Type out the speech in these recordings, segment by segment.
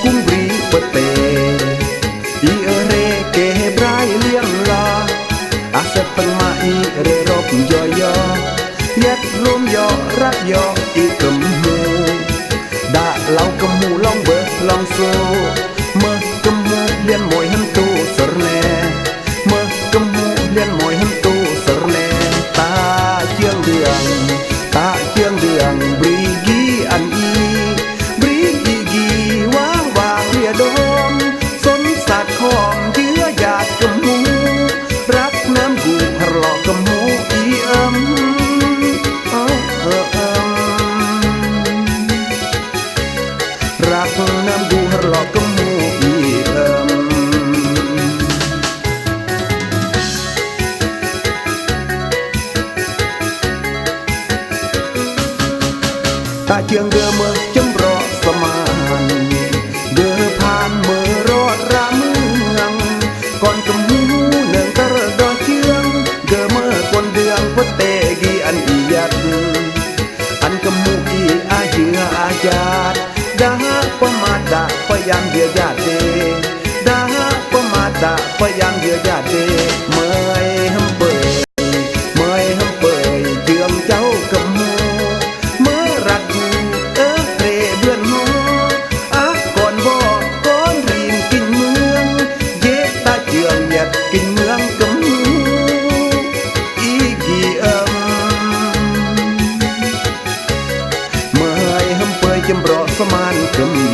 ກຸງບຣີປະເຕ ອີເອີເຣເກເຮບຣາຍລຽງລາ ອາເຊັບຕັງມາອີເຣຣົບຍໍຍໍ ຍັດລວມຍໍຣັບຍໍອີກຳມູ ດາລາວກຳມູລອງເບີລອງໂຊ ເມີກຳມູລຽນມວຍຫັ້ນຕູສະແນ ເມີກຳມູລຽນມວຍຫັ້ນຕູສະແນ ຕາຈຽງເດືອງ ຕາຈຽງເດືອງ ບຣີກີອັນອີ ບຣີອີກີ ວາວາເຣຍດອມ ສົນສາດຄອມເຍື່ອຍາດກຳມູ ຣັກນ້ຳກູຮໍກຳມູອີເອິມ ເອີ ເອີ ເອີ ເອີ ຣັກນ້ຳກູຮໍກຳມູອີເອິມ ຕາເຈືອງເດີເມີຈຳເຣາະສະມານ ເດີຜ່ານເມີຣອດຣະເມືອງ ກ່ອນກຳມູເນີງຕະເຣດອເຈືອງ ເດີເມີກວນເດືອງປະເຕກີອັນອີຍັດ ອັນກຳມູອີອາເຫືອອາຍາດ ດາຫະປະມາດດະປະຍາມເຍືອຍາດເດ ດາຫະປະມາດດະປະຍາມເຍືອຍາດເດ ເມີຍຫຳເປີຍ ເມີຍຫຳເປີຍ ເຈືອງເຈົ້າກຳມູ ເມີລັດດູ ເອີເຣເບືອນຫໍ ອາກອນບໍ ກອນຣີນກິນເມືອງ ເຢຕາເຈືອງຍັດກິນເມືອງກຳມູ ອີກີເອິມ ເມີຍຫຳເປີຍຈຳເຣາະສະມານກຳມູ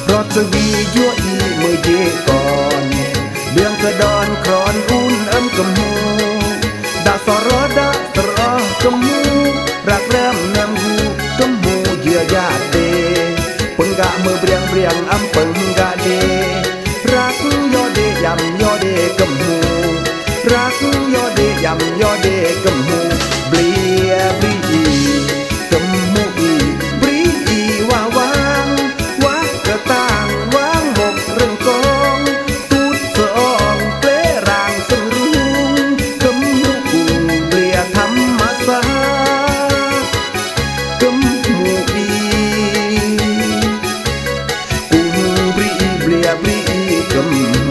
ຣອດສະວີຍົວອີເມີເຢກອນ ເດືອງກະດອນຄຣອນອູນເອິມກຳມູ ດາຊໍຣໍດາຊໍຣອໍກຳມູ ຣັກແລມແນມກູກຳມູເຍືອຍາດເດ ປຶງກະເມີເບຣຽງເບຣຽງອຳເປິງກະເດ ຣັກຍໍເດຢຳຍໍເດກຳມູ ຣັກຍໍເດຢຳຍໍເດກຳມູ ເບລຍເບລຍ ກຳມູອີ ເບລຍ ວາວາງ ວາກະຕາງ ວາງໝົກເຣິງກອງ ຕູດສະອອງ ເປລາງເຊິ່ງລຸງ ກຳມູກຸງເບລຍທຳມະຊາດ ກຳມູອີ ກຸງບຣີອີ ເບລຍເບລຍ ກຳມູ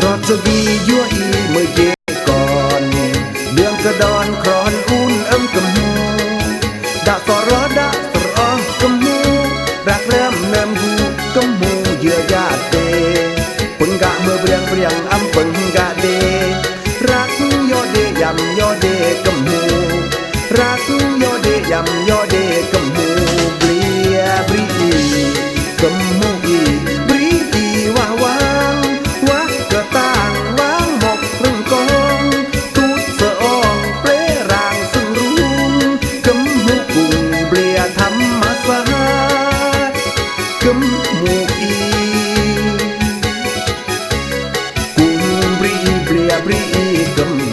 ຣອດສະວີຍົວອີເມີເຢກອນ ເດືອງກະດອນຄຣອນອູນເອິມກຳມູ ດາຊໍຣໍດາຊໍຣອໍກຳມູ ຣັກແລມແນມກູກຳມູເຍືອຍາດເດ ປຶງກະເມີເບຣຽງເບຣຽງອຳເປິງກະເດ ຣັກຍໍເດຢຳຍໍເດກຳມູ ຣັກຍໍເດຢຳຍໍເດກຳມູ ເບລຍເບລຍ ກຳມູອີ ເບລຍ ວາວາງ ວາກະຕາງ ວາງໝົກເຣິງກອງ ຕູດສະອອງ ເປລາງເຊິ່ງລຸງ ກຳມູກຸງ ເບລຍທຳມະຊາດ ກຳມູອີ ກຸງບຣີ ເບລຍເບລຍ ກຳ